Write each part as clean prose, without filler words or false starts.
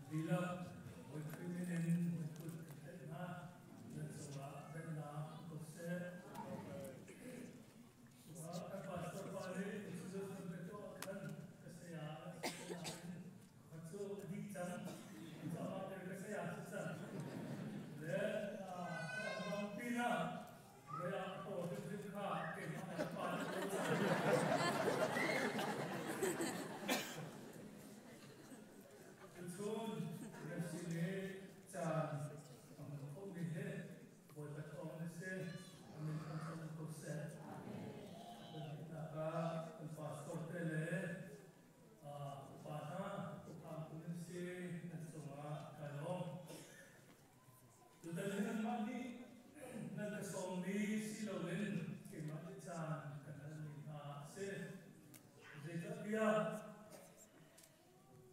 Dihlak Bawi Khrih min in nan kut kan tlaih hna. Nan cungah daihnak um ko seh. Cungah kan pastor pa nih introduce kan tuah ah khan ka saya a si ko nain pakhat cu a dih cang. Cucaah kei ka saya si cang. Le a dang pinah voi ah a paw hrimhrim kha keimah ka pa na ko cang. Tuchun nan sin i caan a hman khomi hi Bawipa thawng na si. A min thangṭhat um ko seh. Kan ah kan pastor te le upa hna upa nan si nan cungah kai lawm. Tutan hi nanmah nih nan ka sawmmi si loin keimah nih caan kan halmi hna a si. Zeicahtiah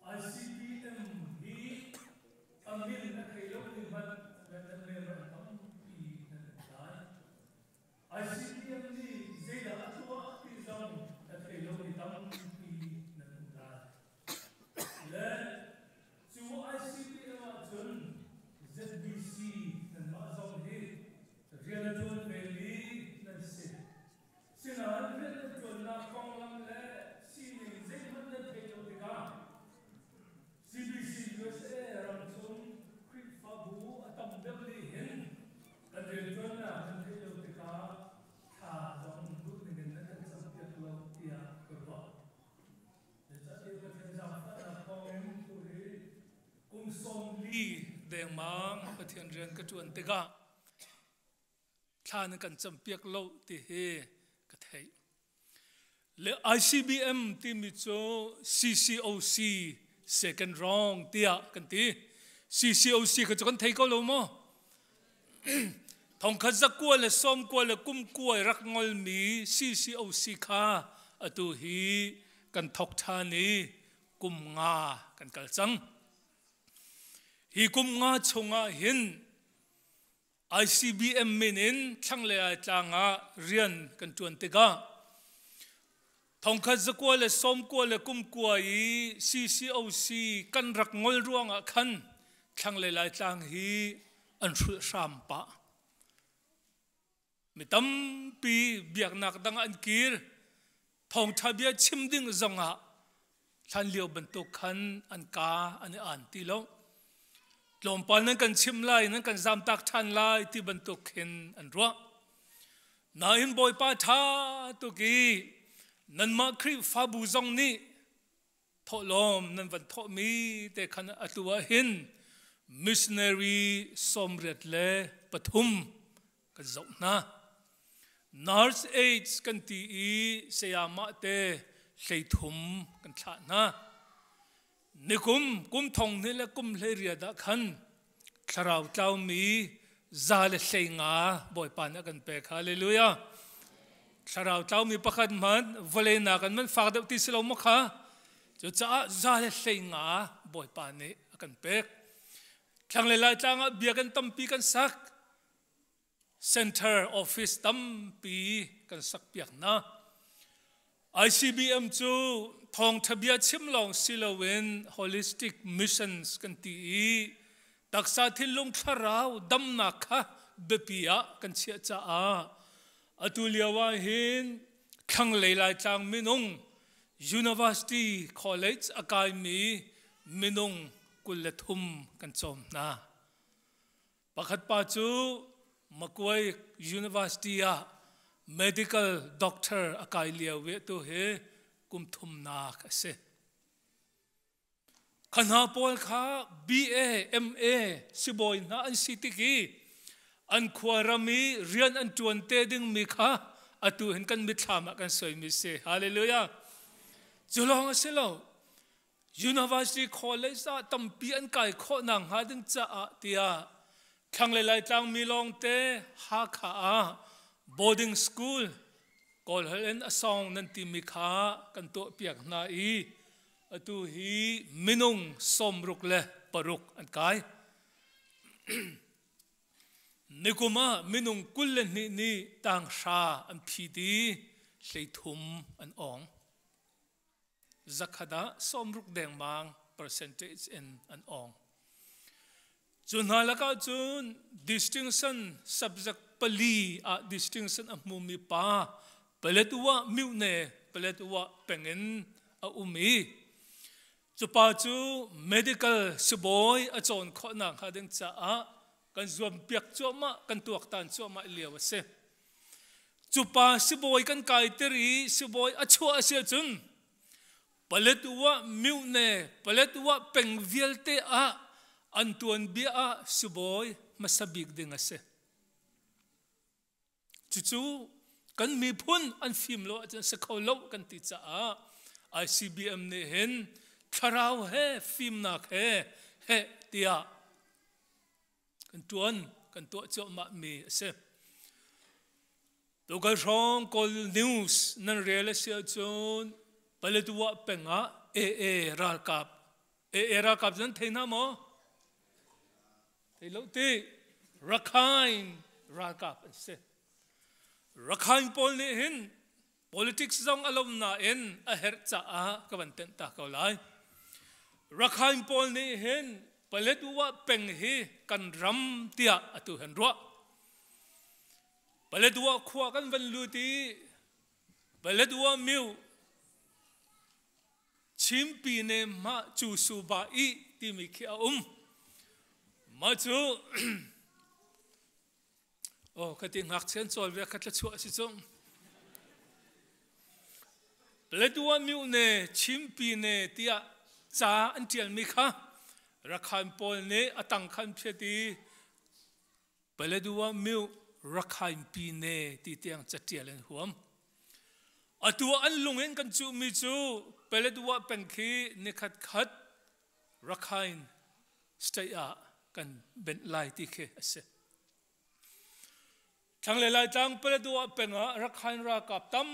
ICBM hi a min a thei lomi hmanh nan member an tampi nan um lai. ICBM nih zeidah a tuah ti zong a thei lomi tampi nan um lai. Le cu ICBM ahcun ZBC nanmah zong hi rian a ṭuan vemi nan si. Sinain rian nan ṭuannak konglam le sining zeihmanh nan theih lo tikah CBC USA ramchung Khrihfabu a tam deuh nih hin kan rianṭuannak nan theih lo tikah thla zong duh ningin nan kan campiak lo tiah ka ruah. Zeicahtiah Pathian zaangfahnak thawngin tu hi kum 40 dengmang Pathian rian ka ṭuan tikah thla nan kan campiak lo ti hi ka theih. Le ICBM timi cu CCOC second round tiah kan ti. CCOC kha cu kan thei ko lo maw? Thongkhat zakua le sawmkua le kumkua rak ngolmi CCOC kha atu hi kan thok ṭhan i kum nga kan kal cang. Hi kum nga chungah hin ICBM min in thlanglei ai tlang ah rian kan ṭuan tikah thongkhat zakua le sawmkua le kumkua i CCOC kan rak ngol ruangah khan thlanglei Laitlang hi an hrulh hram pah. Mi tampi biaknak dang an kir. Thawngṭha bia chim ding zongah hlan lio bantuk khan an ka an i aan ti lo. Tlawmpal nan kan chim lai, nan kan zamtak ṭhan lai ti bantuk khin an ruah. Nain Bawipa ṭha tuk i nanmah Khrihfabu zong nih thawhlawm nan van thawhmi te khan atu ah hin missionary 83 kan zoh hna. Nurse aides kan ti i sayamah te 30 kan thlah hna. Nikum kum thong hnih le kum 18 ah khan thlarau tlaumi 115 Bawipa nih a kan pek. Hallelujah. Thlarau tlaumi pakhat hmanh vawlei nakin man fak deuh ti si lo maw kha? Cucaah 115 Bawipa nih a kan pek. Thlanglei Laitlang ah biakinn tampi kan sak. Center office tampi kan sakpiak hna. ICBM cu thawngtha bia chim lawng si loin holistic missions kan ti i taksa thinlung thlarau damnak kha biapi ah kan chiah caah atu lio ah hin thlanglei Laitlang minung university college a kaimi minung 23 kan cawm hna. Pakhat pa cu Makuai University ah medical doctor a kai lio ve tu hi kum thumnak a si. Kha hna pawl kha BA, MA sibawi hna an si tik i an khua ram i rian an ṭuan te dingmi kha atu hin kan mitthlam ah kan soimi si. Hallelujah. Cu lawng a si lo. University college ah tampi an kai khawh nakhnga ding caah tiah thlanglei Laitlang mi lawngte Hakha ah boarding school Kawlholh in a song nan timi kha kan tuahpiak hna i atu hi minung 66 an kai. Nikum ah minung 22 nih tanghra an phit i 33 an awng. 160 dengmang percentage in an awng. Cu hna lakah cun distinction subject pali ah distinction a hmumi pa Paletwa myone Paletwa pengin a um i cu pa cu medical sibawi a cawn khawhnak hnga ding caah kan zuampiak cuahmah kan tuaktan cuahmah lio a si. Cu pa sibawi kan kaiter i sibawi a chuah a si ahcun Paletwa myone Paletwa peng vialte ah an tuanbia ah sibawi hmasa bik ding a si. Cucu kan miphun an fim lo ahcun si kho lo kan ti caah ICBM nih hin thlarau he fimnak he heh tiah kan tuan kan tuah cuahmah mi a si. Tukal hrawng Kawl news nan rel a si ahcun Paletwa peng ah AA ralkap AA ralkap nan thei hna maw? Thei lo ti Rakhine ralkap an si. Rakhine pawl nih hin politics zong a lo nain a herh caah ka van tenh ta ko lai. Rakhine pawl nih hin Paletwa peng hi kan ram tiah atu han ruah. Paletwa khua kan van lut i Paletwa miu Chimpi ne mah cu su ba i timi khi a um. Mah cu Oh, ka ti ngakchian cawl ve kha thlachuah si cung. Paletwa myu ne Chimpi ne tiah ca an ṭialmi kha Rakhan pawl nih a tang khan phiat i Paletwa myu Rakhain pi ne ti tiang caṭial an huam. Atu an lung in kan cuhmi cu Paletwa peng khi nikhat khat Rakhine state ah kan benh lai ti khi a si. Thlanglei Laitlang Paletwa peng ah Rakhine ralkap tam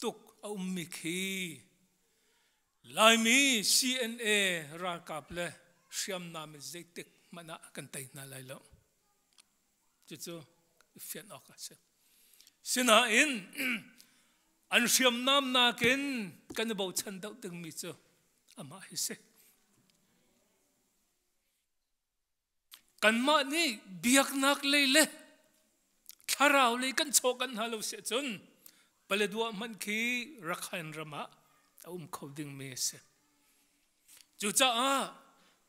tuk a ummi khi Laimi CNA ralkap le hriamnam in zeitik hmanh ah kan tei hna lai lo. Cucu i fian awk a si. Sinain an hriamnam nakin kan i bochan deuh dingmi cu amah hi si. Kanmah nih biaknak lei le thlarau lei kan chaw kan hna lo si cun Paletwa hmanh khi Rakhine ram ah a um kho dingmi a si. Cucaah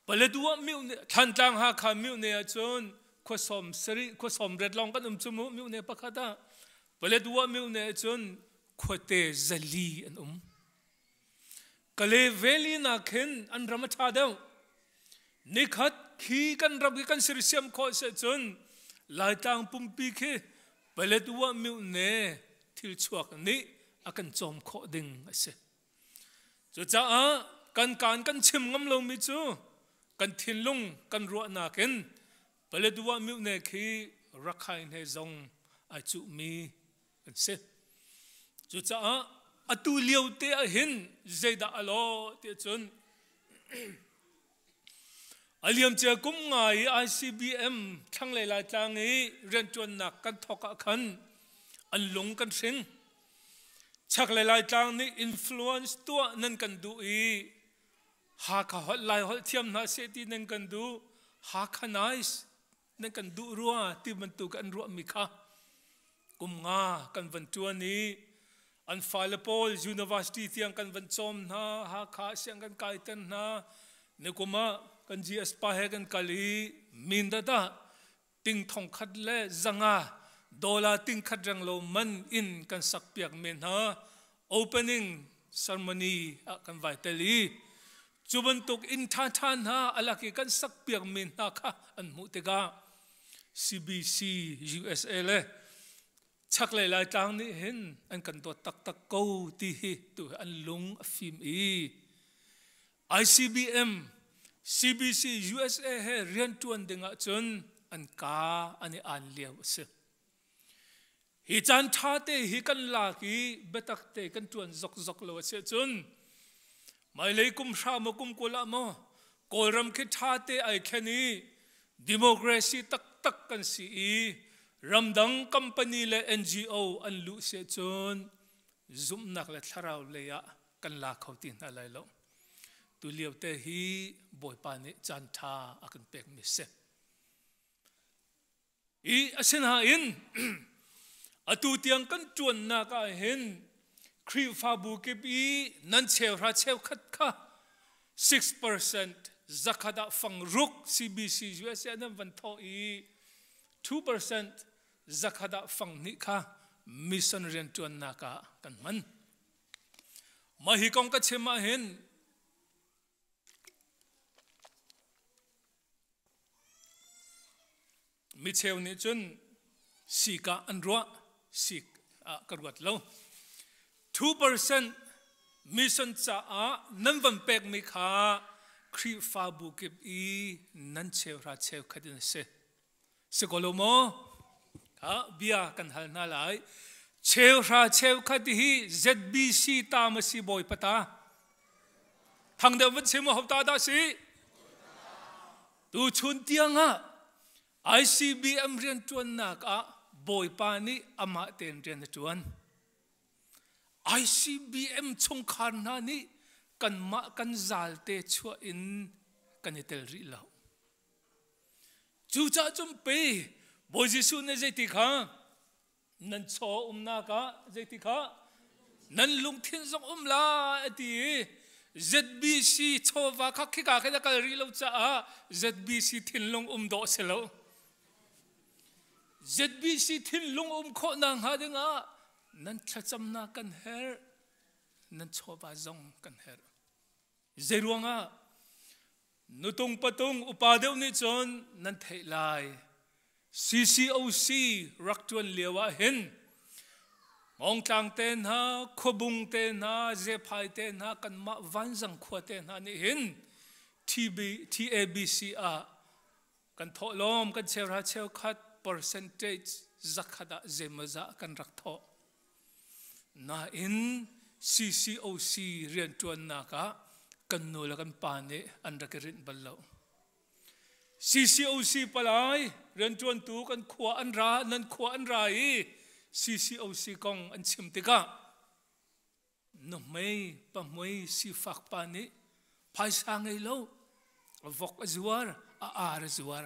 Paletwa myone Thantlang Hakha myone ahcun khua sawm sarih khua sawm riat lawng kan um cu mu myone pakhat ah Paletwa myone ahcun khuate 400 an um. Kale Valley nak hin an ram a ṭha deuh. Nikhat khi kan ram khi kan sersiam khawh seh cun Laitlang pumpi khi Paletwa myone thil chuak nih a kan cawm khawh ding a si. Cucaah kan kaan kan chim ngam lomi cu kan thinlung kan ruahnak in Paletwa myone khi Rakhine he zong ai cuhmi an si. Cucaah atu lio te ah hin zeidah a lawh ti cun a liamcia kum nga i ICBM thlanglei Laitlang i rianṭuannak kan thawk ah khan an lung kan hring. Chaklei Laitlang nih influence tuah nan kan duh i Hakha holh Lai holh thiam hna seh ti nan kan duh Hakha nice nan kan duh rua ti bantuk an ruahmi kha kum nga kan van ṭuan i an fale pawl university tiang kan van cawm hna Hakha siang kan kaiter hna nikum ah kan GS pa he kan kal i Mindat ah ting thong khat le zanga dollar ting khat reng lo man in kan sak piak men hna opening ceremony ah kan vai tel i Cu bantuk inn ṭhaṭha hna a lak i kan sakpiakmi hna kha an hmuh tikah CBC USA le chaklei Laitlang nih hin an kan dawt taktak ko ti hi tu hi an lung a fim i ICBM CBC USA he rianṭuan ding ahcun an ka an i aan lio a si. Hi caan ṭha te hi kan lak i biatak te kan ṭuan zokzok lo a si ahcun hmailei kum hra maw kum 20 ah maw Kawlram khi ṭha te ai thlen i democracy taktak kan si i ramdang company le NGO an luh si ahcun zumhnak le thlarau lei ah kan la kho ti hna lai lo. Tu lio te hi Bawipa nih caan ṭha a kan pekmi si. I asinain atu tiang kan ṭuannak ah hin Khrihfabu kip i nan cheuhra cheukhat kha 6% zakhat ah fang ruk CBC USA nan van thawh i 2% zakhat ah fang hnih kha mission rianṭuannak ah kan hman. Mah hi kong ka chim ah hin Micheu nih cun sik ah an ruah, sik ah ka ruat lo. 2% mission caah nan van pekmi kha Khrihfabu kip i nan cheuhra cheukhat in a si. Si ko lo maw? Kha bia kan hal hna lai. Cheuhra cheukhat hi ZBC ta ma si bawipa ta? Thang deuh van chim ho ta dah si? Tuchun tiangah ICBM rianṭuannak ah Bawipa nih amah tein rian a ṭuan. ICBM chungkhar hna nih kanmah kan zalte chuah in kan i tel rih lo. Cucaah cun pei Bawi Jesuh nih zeiti kha nan chaw umnak ah zeiti kha nan lungthin zong um lai a ti i ZBC chawva kha khika khin a kal rih lo caah ZBC thinlung um dawh si lo. ZBC thinlung um khawh nak hnga dingah nan thlacamnak kan herh, nan chawva zong kan herh. Zeiruangah nutung patung upa deuh nih cun nan theih lai. CCOC rak ṭuan lio ah hin Hmawngtlang te hna, Khuabung te hna, Zephai te hna, kanmah Vanzang khua te hna nih hin TB, TABC ah kan thawhlawm kan cheuhra cheukhat percentage zakhat ah zeimawzah kan rak thawh. Nain CCOC rianṭuannak ah kan nu le kan pa nih an rak i rinh bal lo. CCOC palai rianṭuantu kan khua an ra, nan khua an ra i CCOC kong an chim tikah nuhmei pahmui sifak pa nih phaisa ngei lo vok a zuar a ar a zuar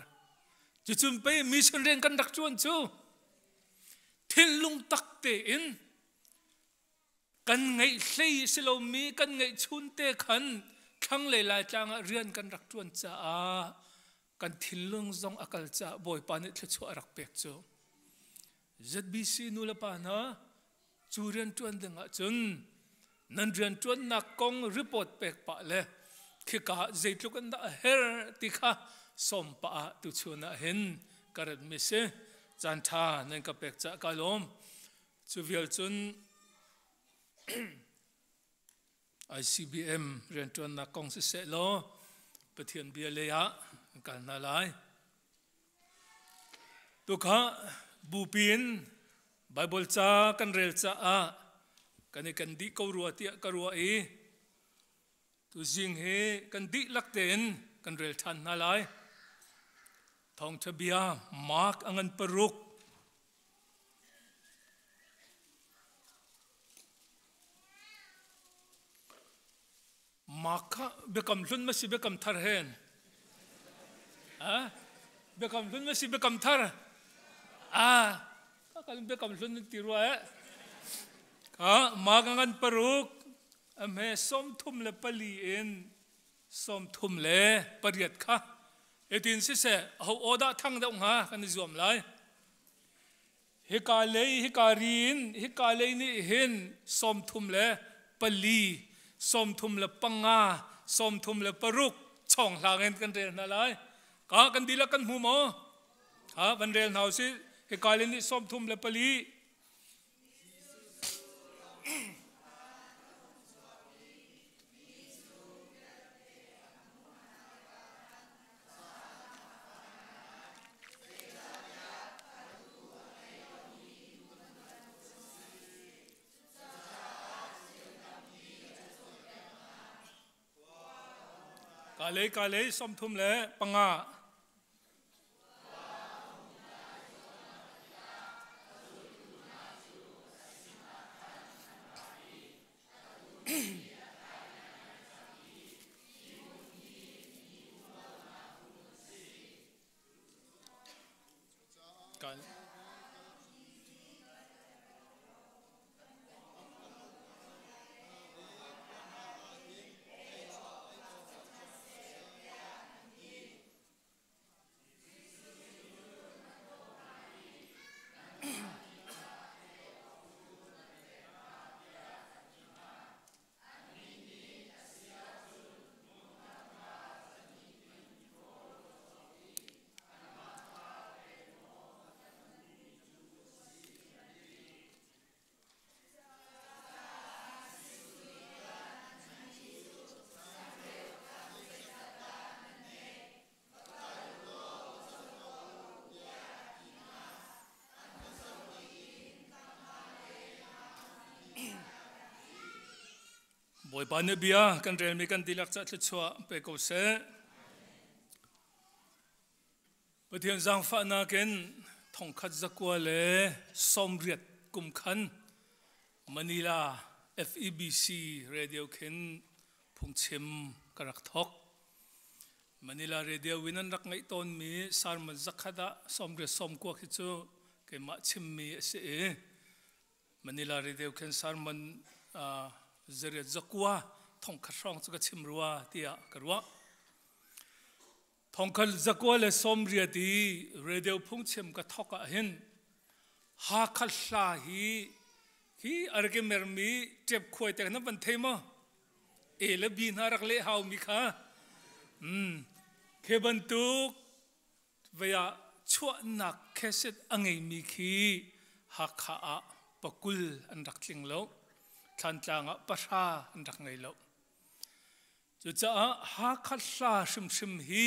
cucun pei mission rian kan rak ṭuan cu thinlung tak tein kan ngeih hlei si lomi kan ngeih chun te khan thlanglei laitlang ah rian kan rak ṭuan caah kan thinlung zong a kal caah Bawipa nih thluachuah a rak pek cu ZBC nu le pa hna cu rianṭuan ding ahcun nan rianṭuannak kong report pek pah le khika ah zeitluk in dah a her ti kha sawm pah ah tuchun ah hin ka rat mi si caan ṭha nan ka pek cah ka lawm cu vial cun ICBM rianṭuannak kong siseh law Pathian bia lei ah kan kal hna lai. Tukha bupi in Bible ca kan rel caah kan i kan dih ko rua tiah ka ruah i tuzing hi kan dihlak tein kan rel ṭhan hna lai. Thawngṭha bia Mark a ngan paruk Mark kha biakam hlun ma si biakam thar hen? Ha? Biakam hlun ma si biakam thar? Ah, ka kal biakam hlun ti rua eh. Ka Mark ngan paruk a 34 in 38 kha hitin siseh ho aw dah thang deuh hnga kan i zuam lai. Hika lei hika ri in hika lei nih hin 34, 35, 36 chawng hlang in kan rel hna lai. Ka kan dihlak kan hmu maw? Ha van rel hna usih. Hika lei nih 34. Kalei kalei 35. Bawipa nih bia kan relmi kan dihlak ca thluachuah pe ko seh. Pathian zaangfahnak in thongkhat zakua le sawmriat kum khan Manila FEBC radio khin phungchim ka rak thawk. Manila radio in an rak ngaih tawnmi sermon zakhat ah sawmriat sawmkua khi cu keimah chimmi a si i Manila radio khin sermon zariat zakua thongkhat hrawng cu ka chim rua tiah ka ruah. Thongkhat zakua le sawmriat i radio phungchim ka thawk ah hin Hakha hla hi hi a rak i mermi ṭep khuai te na van thei maw? A le B hna rak leh haumi kha. Khi bantuk vei ah chuahnak kheset a ngeimi khi Hakha ah pakul an rak tling lo. Thlantlang ah pahra an rak ngei lo. Cucaah Hakha hla hrimhrim hi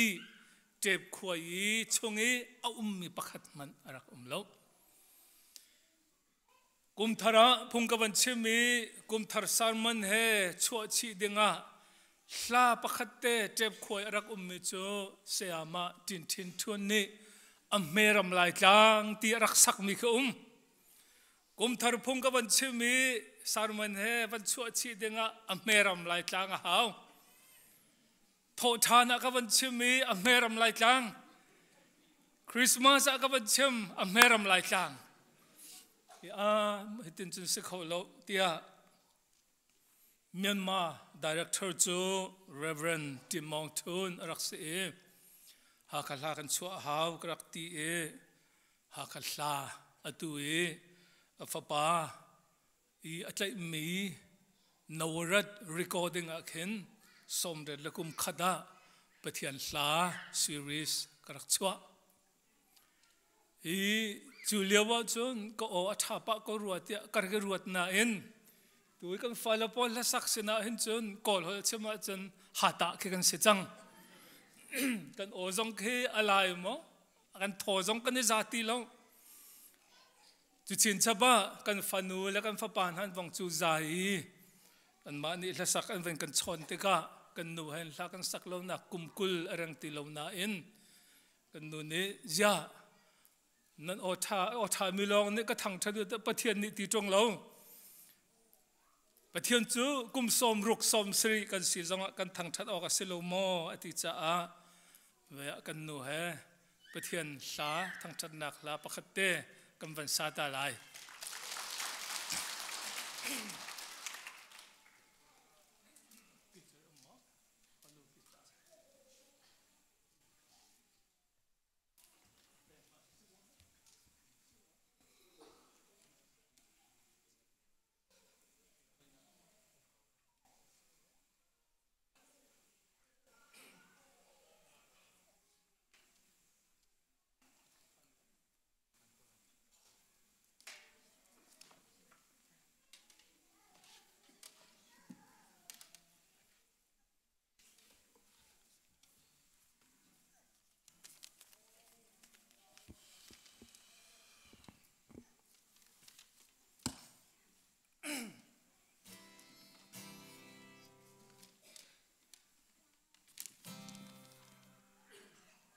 ṭep khua i chung i a ummi pakhat hmanh a rak um lo. Kumthar ah phung ka van chim i kumthar sermon he chuah chih dingah hla pakhat te ṭep khuai a rak ummi cu Sayamah Tin Thin Htun nih a hmeram Laitlang ti a rak sakmi khi um. Kumthar phung ka van chim i sermon he van chuah chih dingah a hmeram Laitlang a hau. Thawhṭhan ah ka van chim i a hmeram Laitlang. Christmas ah ka van chim a hmeram Laitlang. A hitin cun si kho lo tiah Myanmar director cu Reverend Tim Maung Htun a rak si i Hakha hla kan chuah hau ka rak ti i Hakha hla atu i a fapa i a tlaihmi Nawarat recording ah khin sawmriat le kum khat ah Pathian hla series ka rak chuah. I cu lio ahcun ka aw a ṭha pah ko rua tiah ka rak i ruat nain tu i kan fale pawl hlasak sinah hin cun Kawl holh chim ahcun hatah khi kan si cang. Kan aw zong khi a lai maw kan thaw zong kan i za ti lo. Cu chinchap ah kan fanu le kan fapa hna an vong cu za i anmah nih hlasak an van kan chawn tikah kan nu he hla kan sak lonak kum 20 a reng ti lo nain kan nu nih ziah nan aw ṭha aw ṭha mi lawng nih ka thangṭhat u Pathian nih ti ṭung lo Pathian cu kum 60 70 kan si zongah kan thangṭhat awk a si lo maw a ti caah ve ah kan nu he Pathian hla thangṭhatnak hla pakhat te kan van sa ta lai.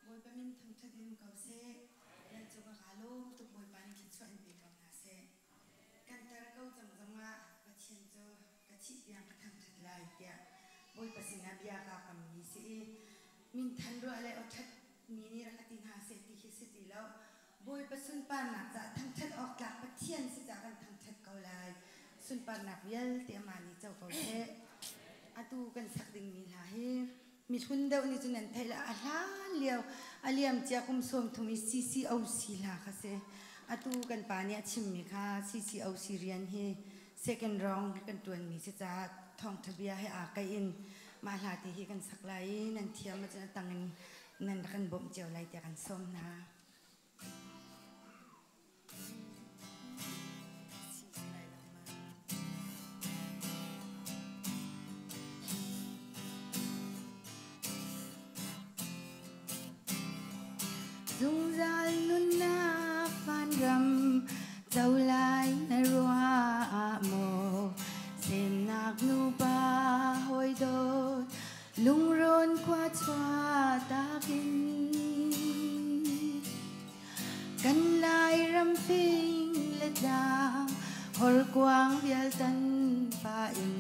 Bawipa min thangṭhat in um ko seh. Nan cungah kaa lawm tuk Bawipa nih thluachuah in pe ko hna seh. Kan tar ko cang zongah Pathian cu ka thih tiang ka thangṭhat lai tiah Bawipa sinah bia kaa kammi si i minthan ruah le awṭhat mi nih rak ka ti hna seh ti khi si ti lo. Bawipa sunparnak caah thangṭhat awk tlak Pathian si caah kan thangṭhat ko lai. Sunparnak vialte amah nih co ko seh. Atu kan sak dingmi hla hi mihlun deuh nih cun nan theih la a hlan lio a liam cia kum 30 i CCOC hla kha si. Atu kan pa nih a chimmi kha CCOC rian hi second round kan ṭuanmi si caah thawngṭha bia he aa kaih in mah hla te hi kan sak lai i nan thiam ahcun a tang in nan rak kan bawmh cio lai tiah kan sawm hna. Zungzal nunnak vanram co lai na ruah maw? Semnak nupa hawi dawt lungrawn khua chuah takin kan Lairam fing le tlang horkuang vial tan pa in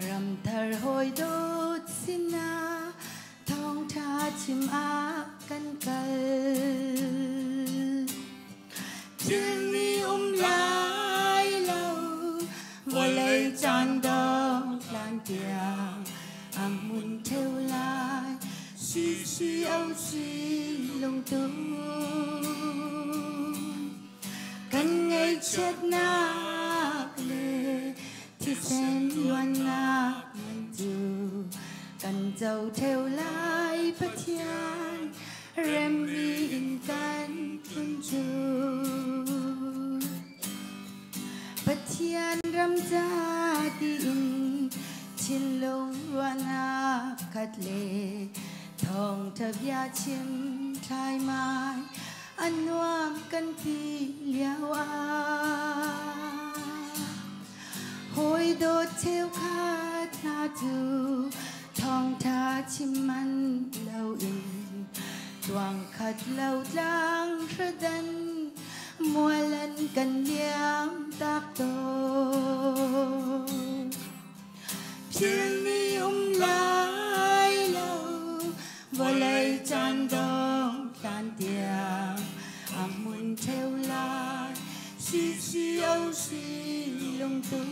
ramthar hawi dawt sinah thawngṭha chim ah kan kal. Thilmi um lai lo, vawlei caan dong hlan tiang a hmun ṭheo lai. CCOC lungtum kan ngaihchiatnak le thisen luannak man cu kan co ṭheo lai Pathian remmi in kan tlun cu. Pathian ram ca tiin thinlung ruahnak khat le thawngṭha bia chim thlaimai a nuam kan ti lio ah. Hawi dawt cheukhat hna cu thawngṭha chim man loin tluang khat lo tlang hradan mual an kan liam tak tawn. Philmi um lai lo, vawlei caan dong hlan tiang a hmun ṭheo lai. CCOC lungtum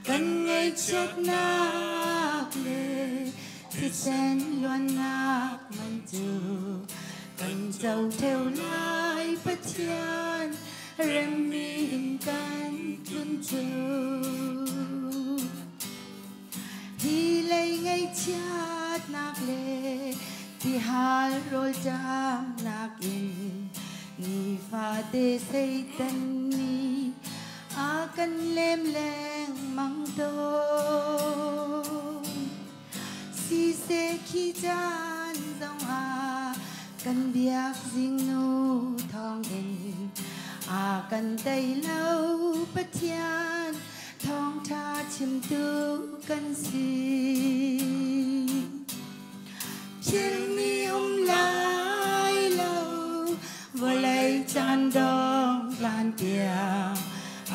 kan ngaihchiatnak le thisen luannak man cu kan co ṭheo lai Pathian remmi in kan tlun cu. Hi lei ngaihchiatnak le tihal rawlṭamnak in nifate Satan nih a kan lem lengmang tawn. Siseh khi caan zongah kan biak zingnu thawngin a kan tei lo Pathian thawngṭha chimtu kan si. Philmi um lai lo, vawlei caan dong hlan tiang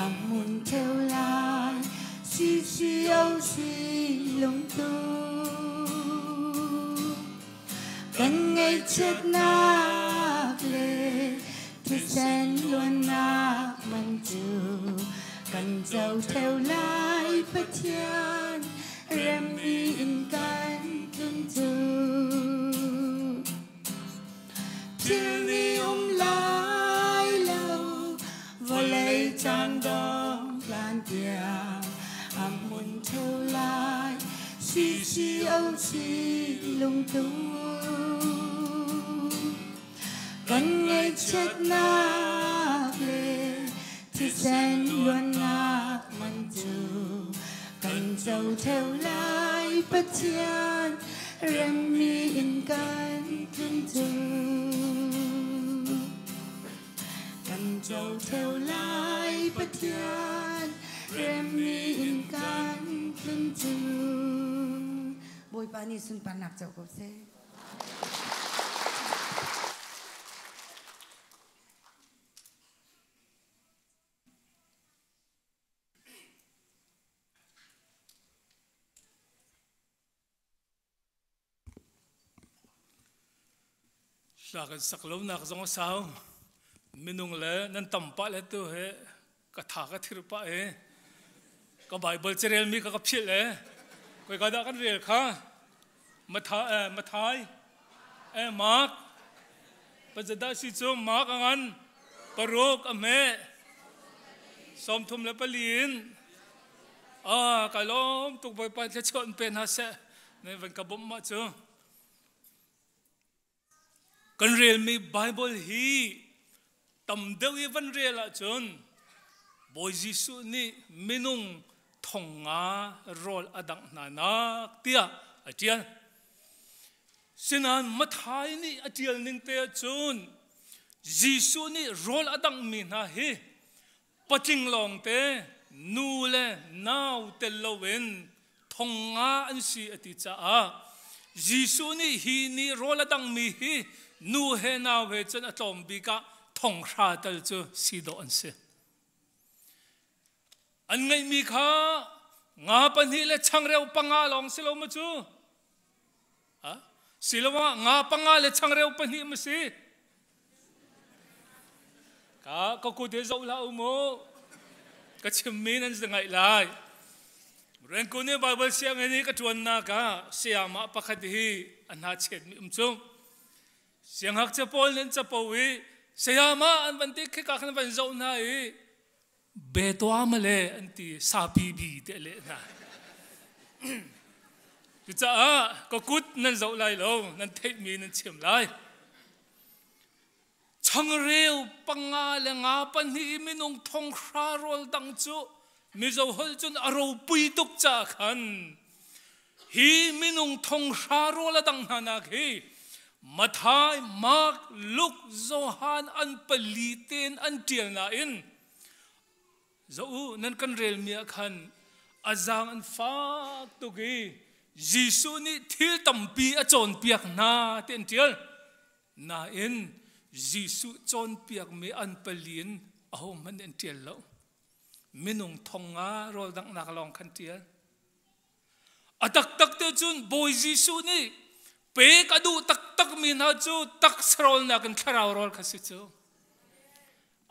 a hmun ṭheo lai. CCOC lungtu kan ngaihchiatnak le thisen luannak man cu kan co ṭheo lai Pathian remmi in kan tlun cu. Thilmi um lai lo, vawlei caan dong hlan tiang a hmun ṭheo lai. CCOC lungtum kan ngaihchiatnak le thisen luannak man cu kan co ṭheo lai Pathian remmi in kan tlun cu. Kan co ṭheo lai Pathian remmi in kan tlun cu. Bawipa nih sunparnak co ko seh. Hla kan sak lonak zong a sau. Minung le nan tam pah le tu he ka tha ka thir pah e. Ka Bible carel mi ka ka philh e. Koi ka dah kan rel kha. Matha eh Mathai eh Mark Pazada si cu Mark angan paruk a hme 34 in ah ka lawm tuk Bawipa thluachuah in pe hna seh ne van ka bawmh ma cu. Kan relmi Baibal hi tam deuh i van rel ahcun Bawi Jesuh nih minung thong nga rawl a dangh hna nak tiah a ṭial. Sinain Matthai nih a ṭial ning te ahcun Jesuh nih rawl a danghmi hna hi patling lawngte nu le nau tel loin thong nga an si a ti caah Jesuh nih hi ni rawl a dangmi hi nu he nau he cun a tlawm bik ah thong hra tal cu si dawh an si. An ngeihmi kha nga pahnih le changreu panga lawng si lo ma cu? Siloah nga panga le changreu pahnih ma si? Ka ka kut he zoh hlah u mu. Ka chimmi nan ngaih lai. Rengkun i Bible sianginn i ka ṭuannak ah sayamah pakhat hi a hna chetmi um cu. Siangngakchia pawl nih an capo i sayamah an van ti khika khan van zoh hna i Betua male an ti sapi bi te leh hna. Cucaah ka kut nan zoh lai lo, nan theihmi nan chim lai. Changreu panga le nga pahnih i minung thong hra rawl dang cu Mizo holh cun a ropui tuk caah khan hi minung thong hra rawl a dang hna nak hi Mathai, Mark, Luke, Johan an pali tein an ṭial nain zoh u nan kan relmi ah khan a zaang an fak tuk i Jesuh nih thil tampi a cawnpiak hna ti an ṭial. Nain Jesuh cawnpiakmi an pali in ahohmanh nih an ṭial lo. Minung thong nga rawl danghnak lawng khan ṭial. A taktak te cun Bawi Jesuh nih pek a duh taktakmi hna cu taksa rawl nakin thlarau rawl kha si cu.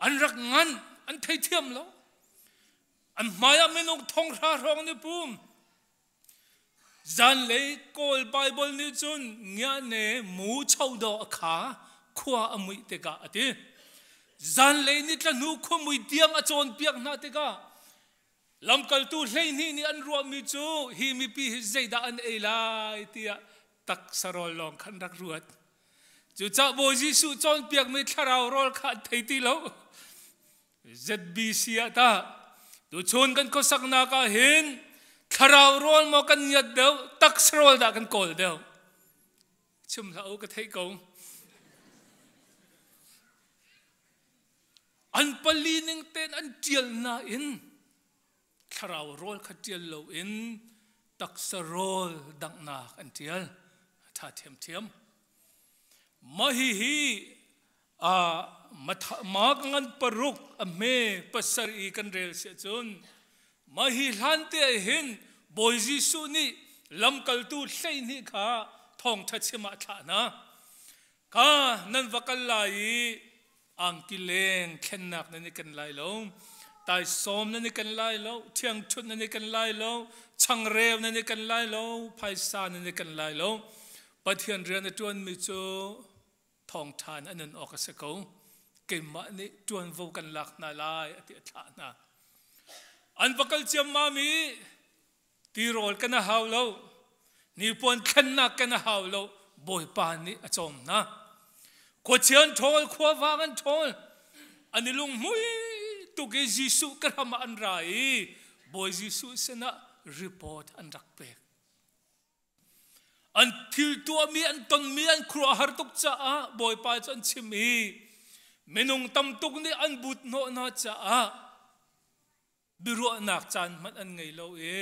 An rak ngan, an theithiam lo. An hmaiah minung thong hra hrawng nih pum. Zanlei Kawl Baibal nih cun ngiahne mu chodo a kha khua a muih tikah a ti. Zanlei ni tla hnu khuamui tiang a cawnpiak hna tikah Lamkaltu 12 nih an ruahmi cu hi mipi hi zeidah an ei lai tiah taksa rawl lawng khan rak ruat. Cucaah Bawi Jesuh cawnpiakmi thlarau rawl kha an thei ti lo. ZBC ah tah tuchun kan khuasaknak ah hin thlarau rawl maw kan ngiat deuh taksa rawl dah kan kawl deuh. Chim hlah u ka theih ko. An pali ning tein an ṭial nain thlarau rawl kha ṭial loin taksa rawl danghnak an ṭial. A ṭha ṭhiamṭhiam. Mah hihi mah ngan paruk a hme pasarih i kan rel si ahcun mah hi hlan te ah hin Bawi Jesuh nih lamkaltu 12 kha thawngṭha chim ah a thlah hna. Ka nan va kal lai i angki leng thlennak nan i ken lai lo taisawm nan i ken lai lo ṭhiangṭhunh nan i ken lai lo changreu nan i ken lai lo phaisa nan i ken lai lo Pathian rian a ṭuanmi cu thawngṭha in a nun awk a si ko keimah nih ṭuanvo kan lak hna lai a ti a thlah hna an va kal ciammam i Tirawl kan a hau lo, hnipuan thlennak kan a hau lo, Bawipa nih a cawm hna. Khuachia an ṭhawl, khuavang an ṭhawl, an i lunghmui tuk i Jesuh ka ram ah an ra i Bawi Jesuh sinah report an rak pek. An thil tuahmi, an tonmi an khuaruahhar tuk caah Bawipa cu an chim i minung tam tuk nih an but hnawh hna caah biaruahnak caan hmanh an ngei lo i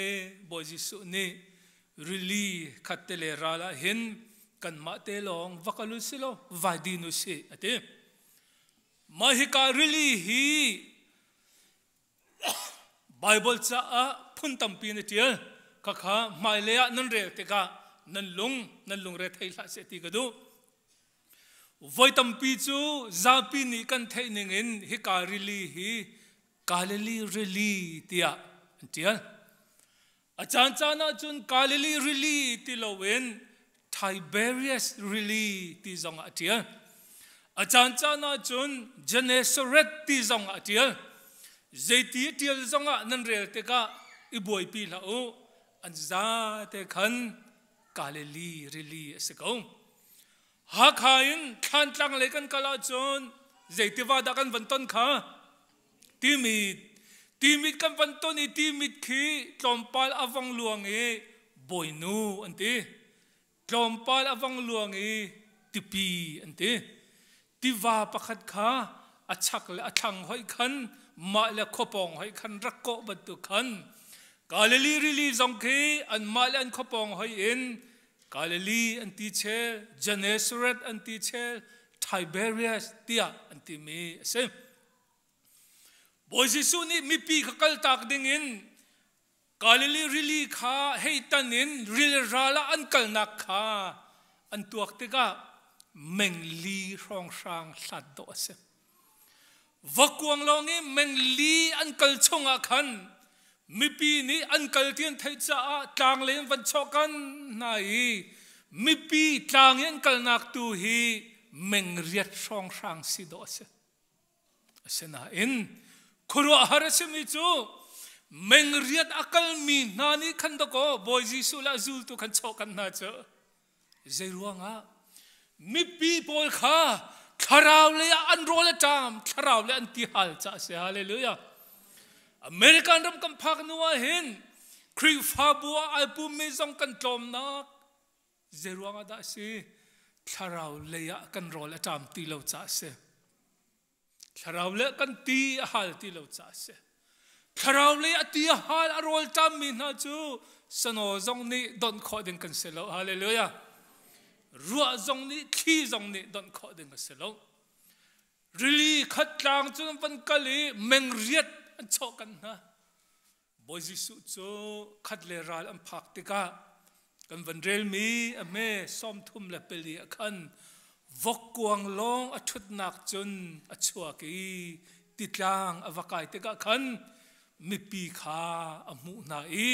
Bawi Jesuh nih rili khat te le ral ah hin kanmah te lawng va kal u si law vai din u sih a ti. Mah hika rili hi Bible caah phun tampi in a ṭial. Khakha hmailei ah nan rel tikah nan lung nan lungre thei hlah seh ti ka duh. Voi tampi cu zapi nih kan theih ningin hika rili hi Galilee Rili tiah an ṭial. A caancaan ahcun Galilee Rili ti loin Tiberias Rili ti zongah a ṭial. A caancaan ahcun Gennesaret ti zongah a ṭial. Zeiti a ṭial zongah nan rel tikah i buaipi hlah u. An zate khan Galilee Rili a si ko. Hakha in Thlantlang lei kan kal ahcun zei tiva dah kan van ton kha? Timit. Timit kan van ton i Timit khi tlawmpal a vong luang i Bawinu an ti. Tlawmpal a vong luang i Tipi an ti. Tiva pakhat kha a chak le a thlang hoih khan mah le khuapawng hoih khan rak kawh bantuk khan Galilee rili zong khi anmah le an khuapawng hoih in Galilee an ti chel, Gennesaret an ti chel, Tiberias tiah an timi a si. Bawi Jesuh nih mipi kha kaltak dingin Galilee rili kha hei tan in ril ral ah an kalnak kha an tuak tikah mengli hrawnghrang hlat dawh a si. Vakuang lawng i mengli an kal chungah khan mipi nih an kal ti an theih caah tlang lei an van chawhkan hna i mipi tlang i an kalnak tu hi mengriat hrawnghrang si dawh a si. Asinain khuaruahhar a simi cu mengriat a kalmi hna nih khan dakaw Bawi Jesuh le a zultu khan chawhkan hna cu Zeiruangah mipi pawl kha thlarau lei ah an rawl a ṭam, thlarau lei an tihal caah a si. Hallelujah. American ram kan phak hnu ah hin Khrihfabu ah ai pummi zong kan tlawmnak zeiruangah dah a si? Thlarau lei ah kan rawl a ṭam ti lo caah a si. Thlarau le kan ti a hal ti lo caah a si. Thlarau le a ti a hal a rawl ṭammi hna cu sano zong nih donh khawh ding kan si lo. Hallelujah. Ruah zong nih thli zong nih donh khawh ding a si lo. Rili khat tlang cu an van kal i mengriat an chawh kan hna. Bawi Jesuh cu khat le ral an phak tikah kan van relmi a hme 34 ah khan vokkuang lawng a ṭhutnak cun a chuak i titlang a va kai tikah khan mipi kha a hmuh hna i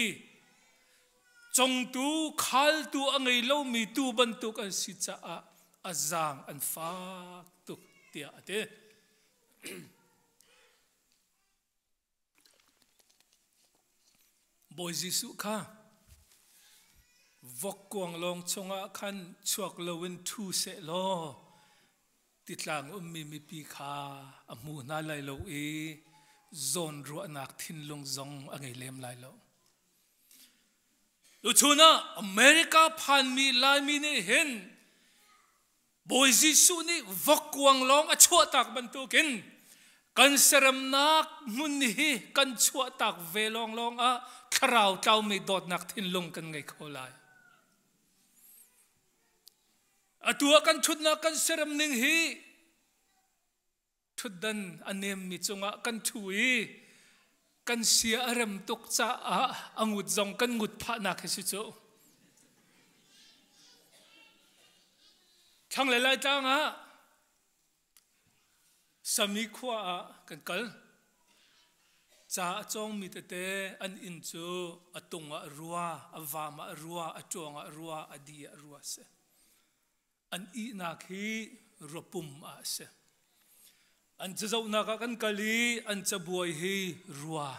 congtu khaltu a ngei lomi tuu bantuk an si caah a zaang an fak tuk tiah a ti. Bawi Jesuh kha vokkuang lawng chungah khan chuak loin ṭhu sehlaw titlang ummi mipi kha a hmu hna lai lo i zawnruahnak thinlung zong a ngei lem lai lo. Tuchun ah America phanmi Laimi nih hin Bawi Jesuh nih vokkuang lawng a chuahtak bantukin kan seremnak hmun hi kan chuahtak ve lawnglawng ah thlarau tlaumi dawtnak thinlung kan ngei kho lai. Atu ah kan ṭhutnak kan serem ning hi ṭhutdan a nemmi cungah kan ṭhu i kan sia a rem tuk caah a ngut zong kan ngut phahnak hi si cu. Thlanglei Laitlang ah Sami khua ah kan kal. Ca a cawngmi tete an inn cu a tung ah rua, a vam ah rua, a ṭuang ah rua, a di ah rua a si. An ihnak hi ruapum ah a si. An cazohnak ah kan kal i an cabuai hi rua,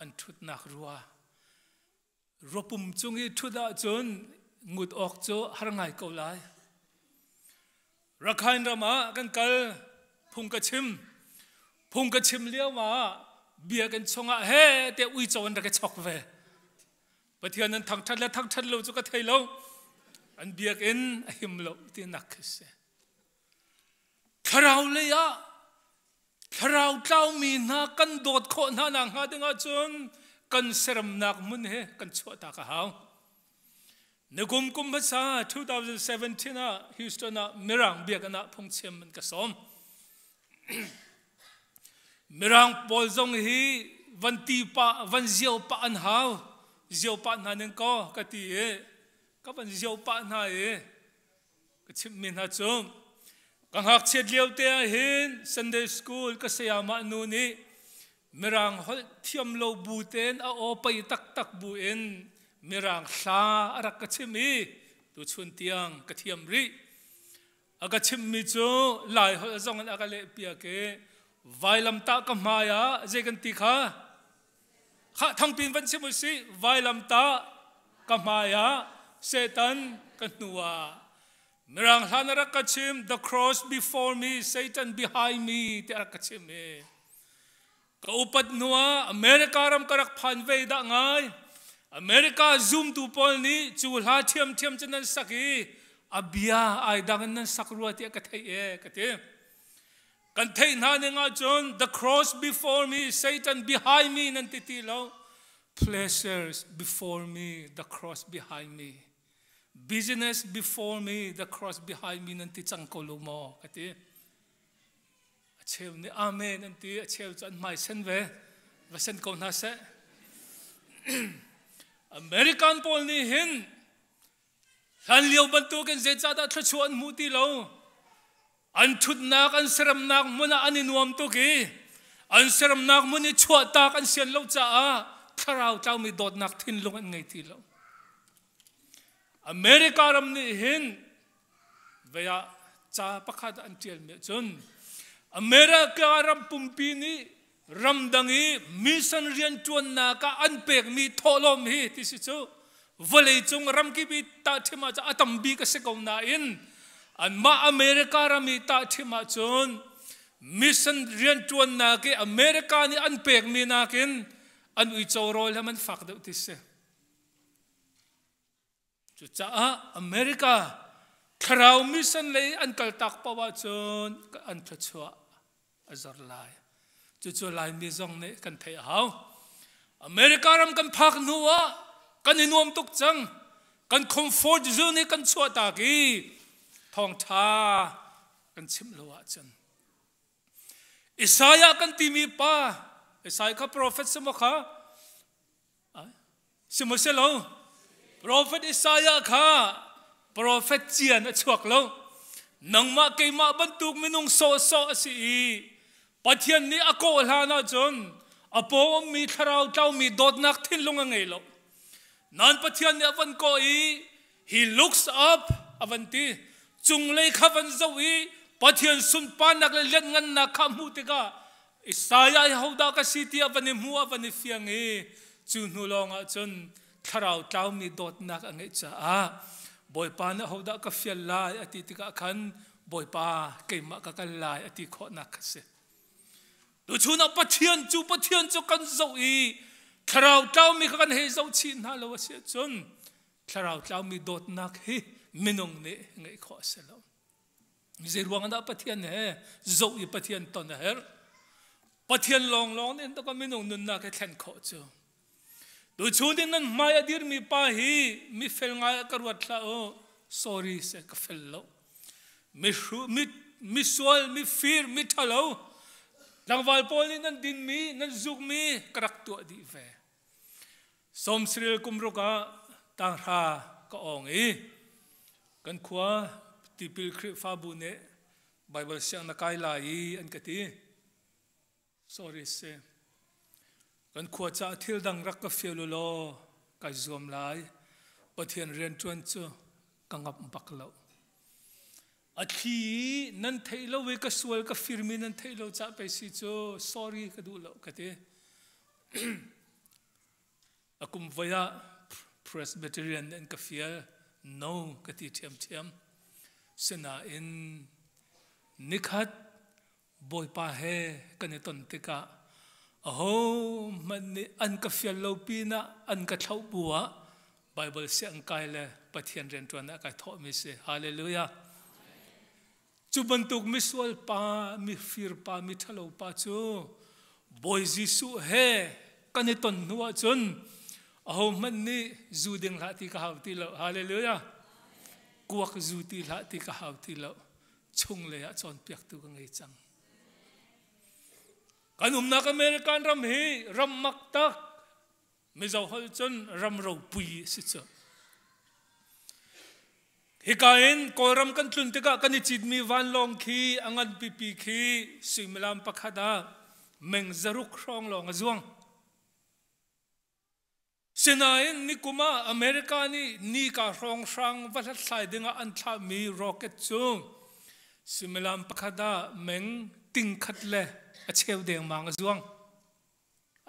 an ṭhutnak rua. Ruapum cung i ṭhut ahcun ngut awk cu har ngai ko lai. Rakhine ram ah kan kal, phung ka chim. Phung ka chim lio ah bia kan chungah he te uico an rak i chok ve. Pathian an thangṭhat le thangṭhat lo cu ka thei lo. An biakinn a him lo tinak khi si. Thlarau lei ah thlarau tlaumi hna kan dawt khawh hna nak hnga ding ahcun kan seremnak hmun he kan chuahtak a hau. Nikum kum hmasa 2017 ah Houston ah Mirang biakinn ah phungchim an ka sawm. Mirang pawl zong hi van ti pah, van zio pah an hau. Zio pah hna ning kaw ka ti i ka van zio pah hna i ka chimhmi hna cu Ka ngakchiat lio te ah hin Sunday school ka sayamah nu nih Mirang holh thiam lo bu tein a aw pei taktak bu in Mirang hla a rak ka chim i tuchun tiang ka thiam rih. A ka chimmi cu Lai holh zong in a ka leh piak i vailamtah ka hmai ah zei kan ti kha? Khah thangpin van chim usih vailamtah ka hmai ah Satan ka hnu ah Mirang hlan a rak ka chim the cross before me Satan behind me ti a rak ka chim i ka upat hnu ah America ram ka rak phan ve dah ngai America zumtu pawl nih cu hla ṭhiamṭhiam cu nan sak i a bia ai dang in nan sak rua tiah ka theih e ka ti kan theih hna ning ahcun the cross before me Satan behind me nan ti ti lo pleasures before me the cross behind me business before me the cross behind me nan ti cang ko lo maw ka ti a cheu nih amen an ti a cheu cu an hmai sen ve va sen ko hna seh American pawl nih hin hlan lio bantukin zeicahdah thluachuah an hmuh ti lo an ṭhutnak an seremnak hmun ah an i nuam tuk i an seremnak hmun i chuahtak an sian lo caah thlarau tlaumi dawtnak thinlung an ngei ti lo America ram nih hin vei ah ca pakhat an ṭialmi cun America ram pumpi nih ramdang i mission rianṭuannak ah an pekmi thawhlawm hi ti si cu vawleicung ramkip i tahṭhim ah a tam bik a si ko nain anmah America ram i tahṭhim ahcun mission rianṭuannak i America nih an pekmi nakin an uico rawl he man fak deuh ti si. Cucaah America thlarau mission lei an kaltak paoh ahcun an thluachuah a zor lai. Cucu Laimi zong nih kan theih a hau. America ram kan phak hnu ah kan i nuam tuk cang. Kan comfort zone hi kan chuahtak i thawngṭha kan chimh lo ahcun Isaiah kan timi pa Isaiah kha prophet si maw kha Sihmanhsehlaw profet Isaiah kha profet cian a chuak lo. Nangmah keimah bantuk minung sawhsawh a si i Pathian nih a kawh hlan ahcun a paw ummi thlarau tlaumi dawtnak thinlung a ngei lo. Nan Pathian nih a van kawh i he looks up a van ti cunglei kha van zoh i Pathian sunparnak le lianhngannak kha hmuh tikah Isaiah hi hodah ka si ti a van i hmu a van i fiang i cu hnu lawng ah cun thlarau tlaumi dawtnak a ngeih caah Bawipa nih hodah ka fial lai a ti tikah khan Bawipa keimah ka kal lai a ti khawhnak kha si. Tuchun ah Pathian cu Pathian cu kan zoh i thlarau tlaumi kha kan hei zoh chih hna lo a si ahcun thlarau tlaumi dawtnak hi minung nih ngeih khawh a si lo. Zei ruang dah Pathian he zoh i Pathian ton a herh? Pathian lawnglawng nih ka minung nunnak he thlen khawh cu. Tuchun in nan hmai a dirmi pa hi mi fel ngai ah ka ruat hlah u. Sorry se ka fel lo. Mi hru mi mi sual mi fir mi ṭhalo tlangval pawl nih nan dinmi nan zukmi ka rak tuah dih ve. Sawmsaril kum ruk ah tanghra ka awng i kan khua tipil Khrihfabu nih Baibal siang na kai lai i an ka ti. Sorry si. Kan khua caah thil dang rak ka fial u law kai zuam lai. Pathian rianṭuan cu ka ngap bak lo. A thli i nan theih lo i ka sual ka firmi nan theih lo cah pei si cu sorry ka duh lo ka ti. A kum voi ah Presbyterian an ka fial no ka ti ṭhiamṭhiam. Sinain nikhat Bawipa he kan i ton tikah ahohmanh nih an ka fial lo pinah an ka thlauh bu ah Baibal siang kai le Pathian rianṭuan ah kai thawhmi si. Hallelujah. Cu bantuk misual pa, mifir pa, miṭhalo pa cu Bawi Jesuh he kan i ton hnu ahcun ahohmanh nih zu ding hlah ti ka hau ti lo. Hallelujah. Kuak zu ti hlah ti ka hau ti lo. Chunglei ah cawnpiaktu ka ngei cang. Kan umnak American ram hi ram mak tak Mizo holh cun ram ropui a si cu. Hika in Kawlram kan tlun tikah kan i citmi vanlawng khi a ngan pipi khi suimilam pakhat ah meng zaruk hrawng lawng a zuang. Sinain nikum ah America nih nika hrawnghrang va hlathlai dingah an thlahmi rocket cu suimilam pakhat ah meng ting khat le a cheu dengmang a zuang.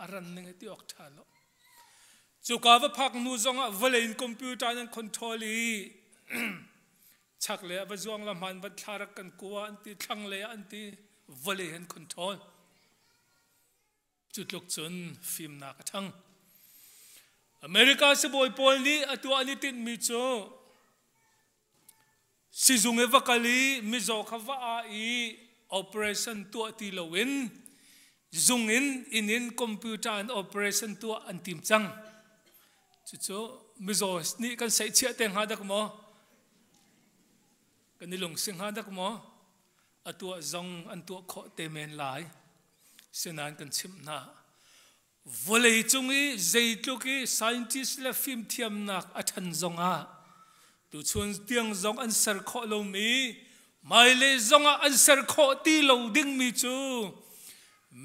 A ran ning hi ti awk ṭha lo. Cuka va phak hnu zongah vawlei in computer in an control i chak le va zuang la hman van thla rak kan kua an ti thlang le an ti vawlei an control. Cu tluk cun fimnak a ṭhang. America sibawi pawl nih a tuah an i tinhmi cu Sizung i va kal i mizaw kha va ah i operation tuah ti loin zung in inn in computer in operation tuah an tim cang. Cucu mizaw nih kan seihchiah te hnga dak maw? Kan i lungsi hnga dak maw? A tuah zong an tuah khawh te men lai. Sinain kan chimh hna. Vawleicung i zeitluk i scientist le fimthiamnak a ṭhan zongah tuchun tiang zong an ser khawh lomi hmailei zongah an ser khawh ti lo dingmi cu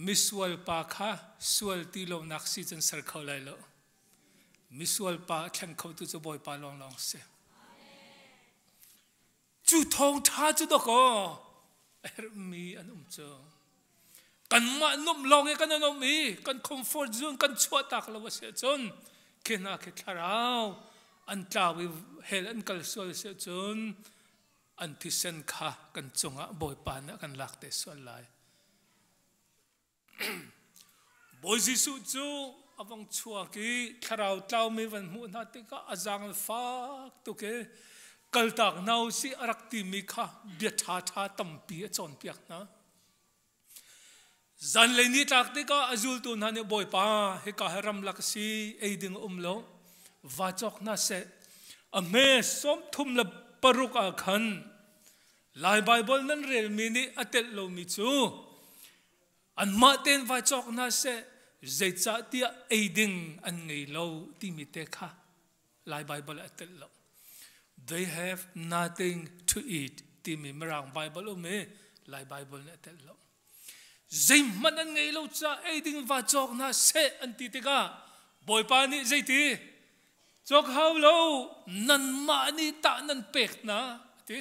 misual pa kha sual ti lonak si cun ser kho lai lo. Misual pa a thleng khotu cu Bawipa lawnglawng si. Cu thawngṭha cu dawkaw a herhmi an um cu. Kanmah nuamh lawng i kan um i kan comfort zone kan chuahtak lo a si ahcun khi hna khi thlarau an tlau i hell an kal sual a si ahcun an thisen kha kan cungah Bawipa nih a kan lak te sual lai. Bawi Jesuh cu a vong chuak i thlarau tlaumi van hmuh hna tikah a zaang fak tuk i kaltak hna u sih a rak timi kha bia ṭhaṭha tampi a cawnpiak hna. Zanlei ni tlak tikah a zultu hna nih Bawipa hika hi ramlak a si ei ding a um lo va cawk hna seh a hme 36 ah khan Lai Baibal nan relmi nih a telh lomi cu anmah tein vai cawk hna seh zeicahtiah ei ding an ngei lo timi te kha Lai Baibal a telh lo. They have nothing to eat timi Mirang Baibal um i Lai Baibal nih a telh lo. Zeihmanh an ngei lo caah ei ding va cawk hna seh an ti tikah Bawipa nih zeiti cawk hau lo nanmah nih tah nan pek hna ti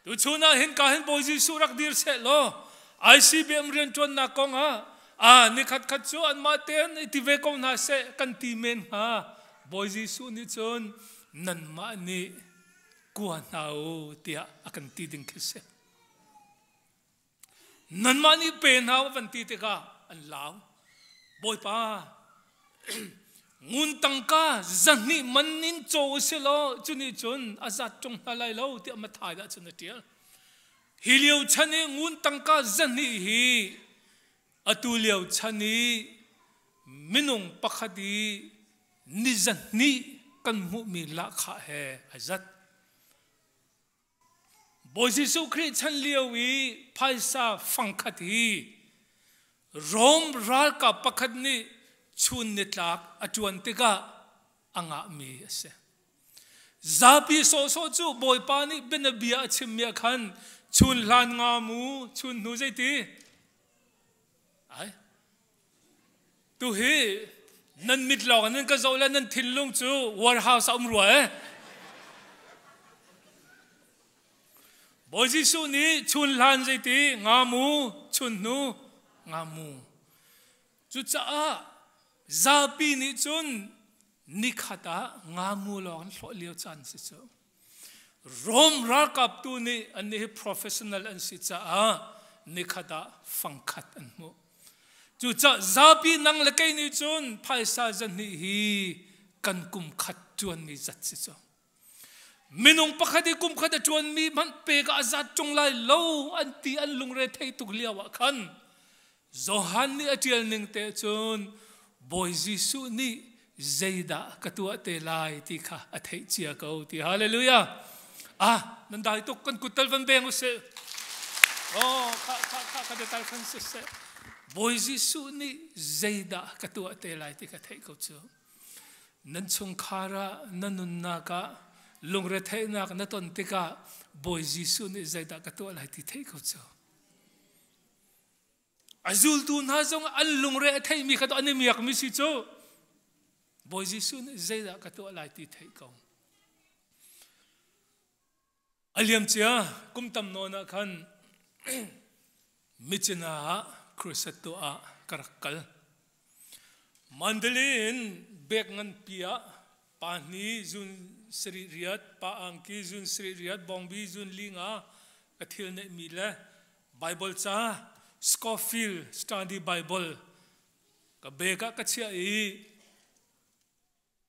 tuchun ah hin ka hin Bawi Jesuh rak dir seh law ICBM rianṭuannak kong ah a nikhat khat cu anmah tein i ti ve ko hna seh kan ti men hnga Bawi Jesuh nih cun nanmah nih kua hna u tiah a kan ti ding khi si. Nanmah nih pe hna u van ti tikah an lau. Bawipa, ngun tangka zahnih man in caw u si law cu nih cun a zat ṭung hna lai lo tiah Matthai ah cun a ṭial. Hi lio chan i ngun tangka zahnih hi atu lio chan i minung pakhat i ni zahnih kan hmuhmi lahkhah he a zat. Bawi Jesuh Khrih chan lio i phaisa fangkhat hi Rom ralkap pakhat nih chun nitlak a ṭuan tikah a ngahmi a si. Zapi sawhsawh cu Bawipa nih bianabia a chimmi ah khan chun hlan nga mu, chun hnu zeiti? Ai. Tu hi nan mit lawng nan ka zoh le nan thinlung cu warehouse a um rua eh. Bawi Jesuh nih chun hlan zeiti nga mu chun hnu nga mu. Cucaah zapi nih cun nikhat ah nga mu lawng an hlawh lio caan si cu. Rom ralkap tu nih an nih hi professional an si caah nikhat ah fangkhat an hmuh. Cucaah zapi nang le kei nih cun phaisa zahnih hi kan kum khat ṭuanmi zat si cu. Minung pakhat i kum khat a ṭuanmi hmanh pek ah a zat ṭung lai lo an ti an lungre thei tuk lio ah khan Johan nih a ṭial ning te cun Bawi Jesuh nih zeidah ka tuah te lai ti kha a theih cia ko ti hallelujah ah nan dai tuk kan kut tal van beng usih oh kha kha kha ka tal khan siseh Bawi Jesuh nih zeidah ka tuah te lai ti kha theih ko cu nan chungkhar ah na nunnak ah. Lungretheihnak na ton tikah Bawi Jesuh nih zeidah ka tuah lai ti thei ko cu. A zultu hna zong an lungre a theimi kha an i miakmi si cu. Bawi Jesuh nih zeidah ka tuah lai ti theih ko. A liamcia kum tam nawn ah khan Myitkyina ah crusade tuah ah ka rak kal. Mandalay in bek nganpi ah pa hni zun sarih riat, pa angki zun sarih riat, bawngbi zun li nga ka thil neihmi le Bible ca Scofield Study Bible ka bag ah ka chiah i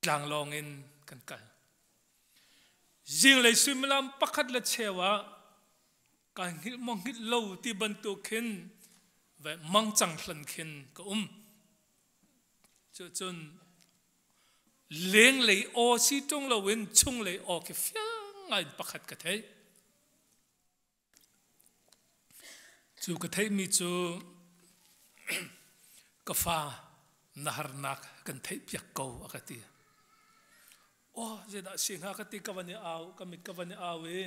tlanglawng in kan kal. Zinglei suimilam pakhat le cheu ah kai hngilh maw hngilh lo ti bantuk khin ve mangcang hlan khin ka um. Cucun lenglei aw si ṭung loin chunglei aw khi fiang ngai in pakhat ka theih. Cu ka theihmi cu ka fa na harnak kan theihpiak ko a ka ti. Aw zeidah si hnga ka ti ka van i au ka mit ka van i au i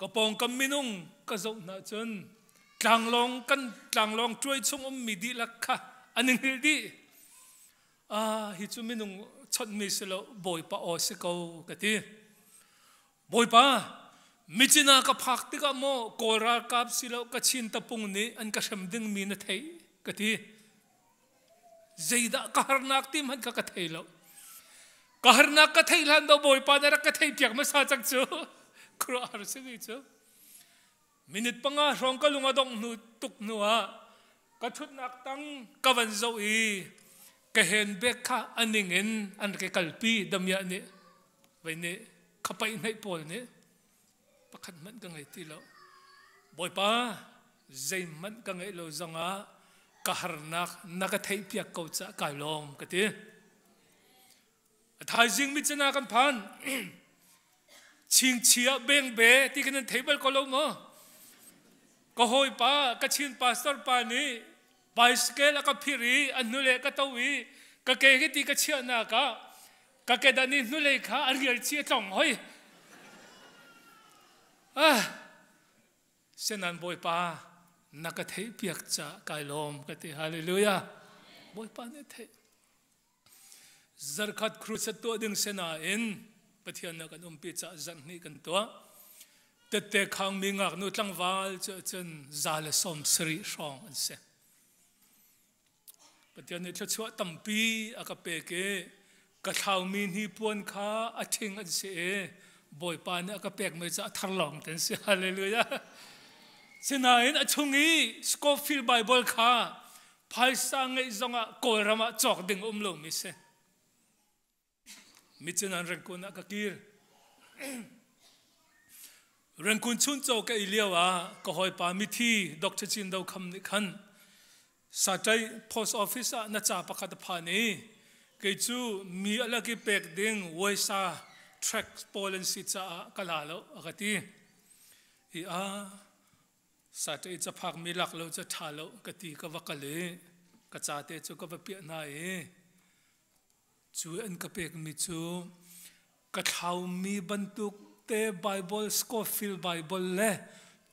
ka pawngkam minung ka zoh hna cun tlanglawng kan tlanglawng ṭuai chung ummi dihlak kha an i hngilh dih. Ah hi cu minung chawnhmi si lo Bawipa aw si ko ka ti. Bawipa, Myitkyina ka phak tikah maw Kawl ralkap silo Kachin tapung nih an ka hrem dingmi na theih ka ti. Zeidah ka harnak ti hmanh kha ka thei lo. Ka harnak ka theih hlan do Bawipa na rak ka theih piak hmasa cang cu. Khuaruahhar si mi cu. Minute panga hrawng ka lung a dongh hnu tuk hnu ah ka ṭhutnak tang ka van zoh i ka handbag kha a ning in an rak i kalpi damiah nih vei nih khapaih hnaih pawl nih pakhat hmanh ka ngei ti lo. Bawipa zeihmanh ka ngeih lo zongah ka harnak na ka theihpiak ko caah kai lawm ka ti. A thaizing Myitkyina kan phan. Chingchia bengbe ti kan nan thei bal ko lo maw? Ka hawipa, ka Chin pastor pa nih bicycle a ka phir i a hnulei ka to i ka ke hi ti ka chiahnak ah ka kedan i hnulei kha a rial chi a tlong hoi. Ah, Senan Bawipa na ka theih piak ca kai lawm ka ti. Hallelujah. Bawipa nih theih. Zarkhat crusade tuah ding si nain Pathian nih kan umpi caah zarhhnih kan tuah. Tette khangmi ngaknu tlangval cu cun 170 hrawng an si. Pathian nih thluachuah tampi a ka pek i ka thlaumi hnipuan kha a ṭhing an si i Bawipa nih a ka pekmi cu a thar lawng te an si. Hallelujah. Sinain a chung i Scofield Bible kha Phaisa ngeih zongah Kawlram ah cawk ding um lomi si. Micinan Rangoon ah ka kir. Rangoon chuncaw ka ei lio ah ka hawipa mithi Dr. Cin Do Kham nih khan Satai post office ah na ca pakhat a phan i kei cu mi alak i pek ding waisa track pawl an si caah ka la lo a ka ti. I a Saṭah i caphakmi lak lo cu ṭha lo ka ti ka va kal i ka cate cu ka va piah hna i cu an ka pekmi cu ka thlaumi bantuk te Bible Scofield Bible le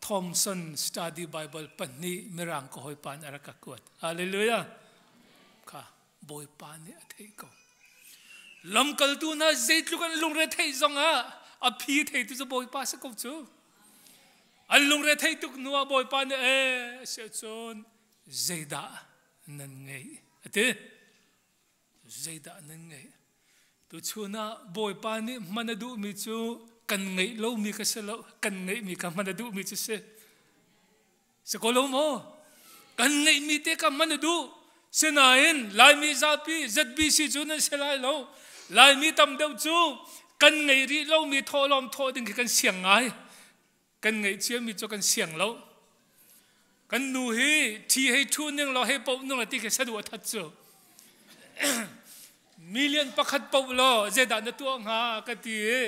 Thomson Study Bible pahnih mirang ka hawipa nih a rak ka kuat. Hallelujah. Kha Bawipa nih a theih ko. Lamkaltu hna zeitluk an lungre theih zongah a phi theitu cu Bawipa si ko cu. An lungre theih tuk hnu ah Bawipa nih ee a si ahcun zeidah nan ngeih a ti. Zeidah nan ngeih? Tuchun ah Bawipa nih hman a duhmi cu kan ngeih lomi ka si lo, kan ngeihmi kha hman a duhmi cu si. Si ko lo maw? Kan ngeihmi te kha hman a duh. Sinain Laimi zapi ZBC cu nan si lai lo. Laimi tam deuh cu kan ngei rih lomi thawhlawm thawh ding khi kan siang ngai. Kan ngeih ciami cu kan siang lo. Kan nu hi thi hei ṭhu ning law hei poh ning law ti khi saduh a that cu. Million pakhat poh law zeidah na tuah hnga ka ti i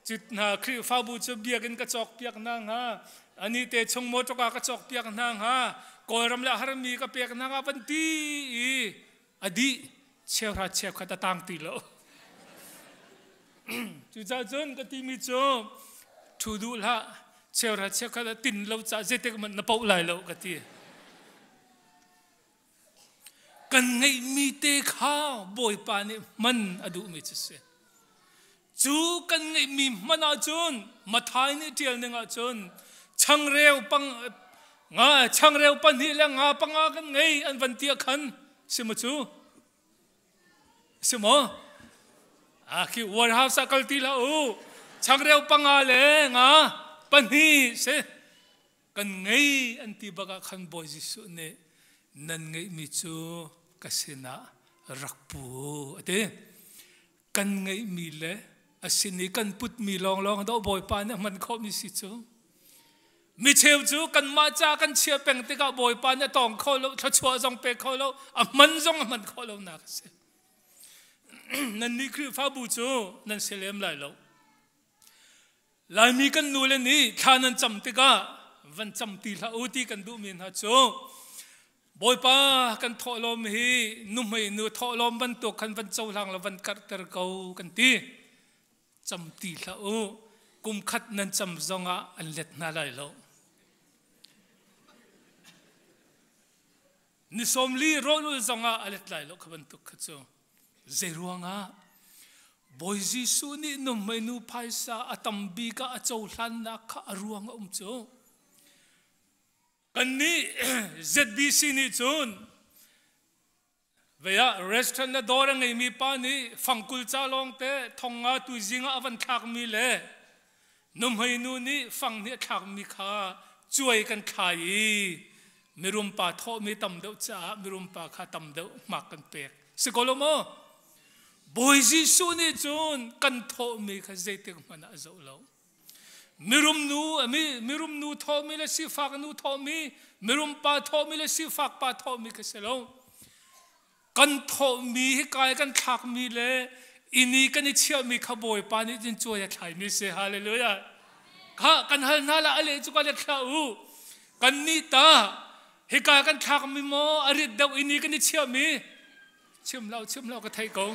cu hna Khrihfabu cu biakinn ka cawk piak hna hnga ani te chung motor ka cawk piak hna hnga Kawlram le harmi ka pek hna hnga van ti i a dih cheuhra cheukhat a tang ti lo. Cucaah cun ka timi cu thu duh hlah cheuhra cheukhat ah tin lo ca zeitik hmanh na poh lai lo ka ti. Kan ngeihmi te kha Bawipa nih hman a duhmi cu si. Cu kan ngeihmi hman ahcun Mathai nih ṭial ning ahcun changreu pang nga changreu pahnih le nga panga kan ngei an van ti ah khan si maw cu? Si maw? Ah khi warehouse ah kal ti hlah u. Changreu panga le nga pahnih si. Kan ngei an ti bak ah khan Bawi Jesuh nih nan ngeihmi cu ka sinah rak pu a ti. Kan ngeihmi le a sin i kan putmi lawnglawng dawh Bawipa nih a hman khawhmi si cu. Mi cheu cu kanmah ca kan chia peng tikah Bawipa nih a tawng kho lo, thluachuah zong pe kho lo, a hman zong a hman khawh lonak a si. Nannih Khrihfabu cu nan si lem lai lo. Laimi kan nule nih thla nan cam tikah van cam ti hlah u ti kan duhmi hna cu Bawipa kan thawhlawm hi nuhmei nu thawhlawm bantuk khan van cohlang law van karhter ko kan ti. Cam ti hlah u. Kum khat nan cam zongah an let hna lai lo. Ni sawmli rawl ul zongah a let lai lo kha bantuk kha cu. Zei ruangah Bawi Jesuh nih nuhmei nu phaisa a tam bik ah a cohlannak kha a ruang a um cu. Kannih ZBC nih cun vei ah restaurant le dawr a ngeimi pa nih fangkul ca lawng te thong nga tu zing ah a van thlakmi le nuhmei nu nih fang nih a thlakmi kha cuai kan thlai i mirum pa thawhmi tam deuh caah mirum pa kha tam deuh hmak kan pek si ko lo maw Bawi Jesuh nih cun kan thawhmi kha zeitik hmanh ah a zoh lo mirum nu mirum nu thawhmi le sifak nu thawhmi mirum pa thawhmi le sifak pa thawhmi kha si lo kan thawhmi hi kai kan thlakmi le ini kan i chiahmi kha Bawipa nih cun cuai a thlaimi si hallelujah kha kan hal hna la ale cu ka let hlah u kan nih ta hika kan thlakmi maw a rit deuh ini kan i chiahmi chim lo chim lo ka thei ko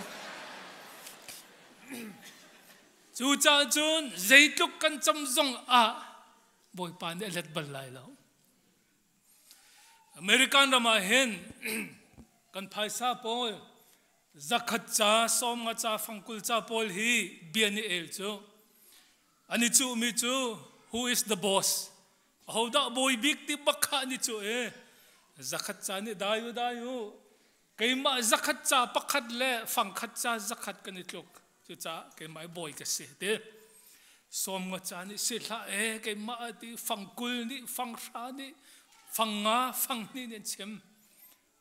cu caah cun zeitluk kan cam zong ah Bawipa nih a let bal lai lo American ram ah hin kan phaisa pawl zakhat ca sawmnga ca fangkul ca pawl hi bia nih el cu an i cuhmi cu who is the boss ahodah bawi bik ti bak kha an i cuh i zakhat ca nih dai u dai u keimah zakhat ca pakhat le fangkhat ca zakhat kan i tluk Cucaah keimah i bawi ka si ti. Sawmnga ca nih si hlah e keimah a ti fangkul nih fanghra nih fangnga fanghnih nih an chim.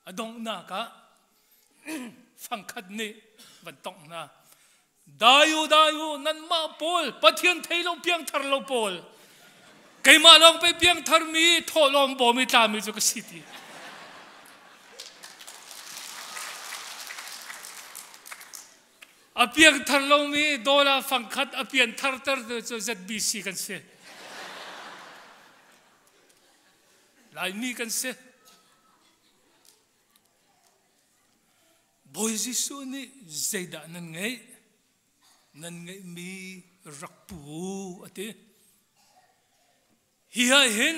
A donghnak ah fangkhat nih van tongh hna. Dai u dai u nanmah pawl Pathian thei lo piangthar lo pawl keimah lawng pei piangthar mi thawhlawm bawm i tlami cu ka si ti. A piangthar lomi dollar fangkhat a pianthar ter cu ZBC kan si. Laimi kan si. Bawi Jesuh nih zeidah nan ngeih? Nan ngeihmi rak pu a ti. Hi ah hin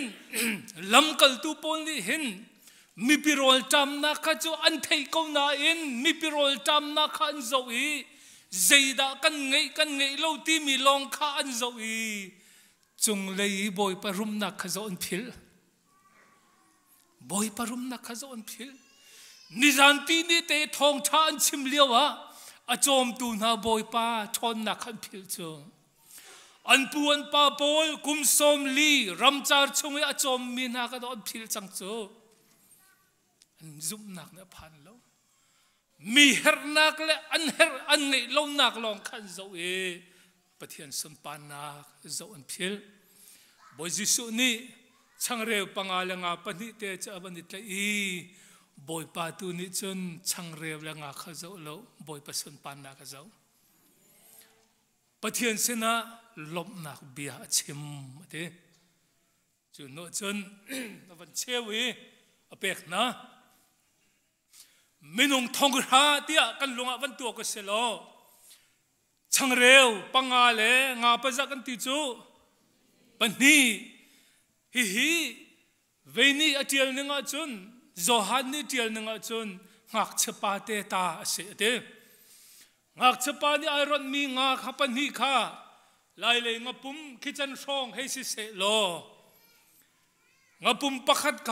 lamkaltu pawl nih hin mipi rawlṭamnak kha cu an theih ko nain mipi rawlṭamnak kha an zoh i zeidah kan ngeih kan ngeih lo timi lawng kha an zoh i cunglei i Bawipa rumnak kha zoh an philh. Bawipa rumnak kha zoh an philh. Nizanpi ni te thawngṭha an chim lio ah a cawmtu hna Bawipa ṭhawnnak kha an philh cu. An pu an pa pawl kum 40 ramcar chung i a cawmmi hna kha an philh cang cu. An zumhnak nih a phan lo. Mi herhnak le an herh an ngeih lonak lawng kha an zoh i Pathian sunparnak zoh an philh. Bawi Jesuh nih changreu panga le nga pahnih te cu a van i tlaih i Bawipa tu nih cun changreu le nga kha zoh lo Bawipa sunparnak a zoh. Pathian sinah lawmhnak bia a chim a ti. Cu hnu cun a van cheu i a pek hna. Minung thonghra tiah kan lung ah van tuak u si law. Changreu panga le nga pazah kan ti cu pahnih. Hihi vei nih a ṭial ning ahcun Johan nih ṭial ning ahcun ngakchia pate ta a si a ti. Ngakchia pa nih ai ronhmi nga kha pahnih kha lailei ngapum khi can hrawng hei si seh law ngapum pakhat kha.